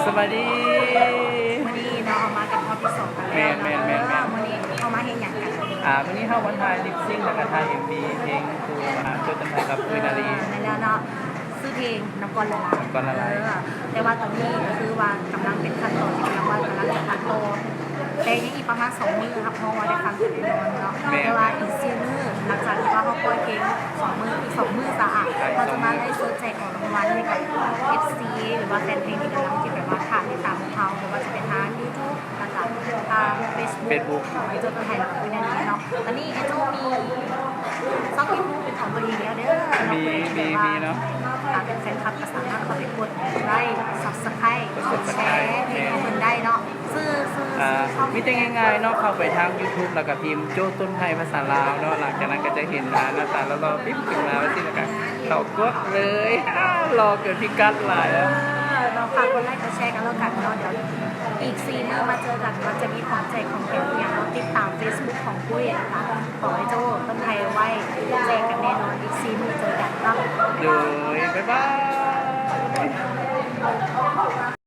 ສະບາຍດີ ມື້ນີ້ເນາະ ເຮົາມາກັນຮອບທີສອງກັນແລ້ວເນາະ. ແມ່ນໆໆໆ ເອີ ມື້ນີ້ເຮົາມາເຮັດຫຍັງກັນ? ອ່າ ມື້ນີ້ເຮົາມາຖ່າຍລິບຊິງ ແລ້ວກໍຖ່າຍເອັມວີເພງຂອງ ອ່າ ໂຈ້ ເຕັມໄພ ກັບ ເອີ ກຸ້ຍ ນາລີ. ແມ່ນແລ້ວເນາະ ຊື່ເພງ ນ້ຳກ້ອນລະລາຍ ນ້ຳກ້ອນລະລາຍ. ເອີ ແຕ່ວ່າຕອນນີ້ກໍຄືວ່າກຳລັງເປັນຂັ້ນຕອນທີ່ກຳລັງວ່າກຳລັງຈະຕັດຕໍ່ ແຕ່ຍັງອີກປະມານສອງມື້ ຮັບຮອງວ່າໄດ້ຟັງກັນແນ່ນອນເນາະ. ແມ່ນ ແຕ່ວ່າອີກສີ່ມື້ ຫຼັງຈາກທີ່ວ່າເຮົາປ່ອຍເພງສອງມື້ ອີກສອງມື້ຊະ ອ່ະ ເຮົາຈະມາໄລຟ໌ສົດແຈກຂອງ ລາງວັນໃຫ້ກັບເອັຟຊີ ຫຼືວ່າແຟນເພງທີ່ກຳລັງທີ່ແບບວ່າຖ້າຕິດຕາມພວກເຮົາ ບໍ່ວ່າຈະເປັນທາງຢູທູບ ແລ້ວກໍທາງເຟສບຸກ ເຟສບຸກ ຂອງໄອ້ໂຈ້ ຕົ້ນໄພ ແລ້ວກໍຄຸຍນາລີເນາະ. ຕອນນີ້ໄອ້ໂຈ້ມີຊ່ອງຢູທູບເປັນຂອງຕົວເອງແລ້ວເດີ. ມີ ມີ ມີເນາະ. ຖ້າເປັນແຟນຄລັບກໍສາມາດເຂົ້າໄປກົດໄລຄ໌ ຊັບສະໄຄຣບ໌ ກົດແຊ ກົດແຊ ໃຫ້ເພິ່ນໄດ້ເນາະ. ຊື່ ຊື່ ອ່າ ຊື່ຊ່ອງ ມີແຕ່ງ່າຍໆເນາະ ເຂົ້າໄປທາງຢູທູບ ແລ້ວກໍພິມ ໂຈ້ ຕົ້ນໄພ ພາສາລາວເນາະ. ຫຼັງຈາກນັ້ນກໍຈະເຫັນ ອ່າ ໜ້າຕາຫຼໍ່ໆ ປິບຂຶ້ນມາແບບນີ້ ແລ້ວກໍເຂົ້າກົດເລີຍ. ອ່າ ຫຼໍ່ເກີນພິກັດຫຼາຍ. ເອີ ເນາະ ຝາກກົດໄລຄ໌ ກົດແຊກັນແລ້ວກັນເນາະ. ດຽວອີກສີ່ມື້ມາເຈີກັນ ວ່າຈະມີຂອງແຈກຂອງແຖມອີ່ຫຍັງເນາະ. ຕິດຕາມເຟສບຸກຂອງປຸ້ຍ ແລ້ວກໍຂອງໄອ້ໂຈ້ ຕົ້ນໄພ ໄວ້ ແຈກກັນແນ່ນອນ. ອີກສີ່ມື້ເຈີກັນເນາະ. ໂດຍ ບາຍບາຍ.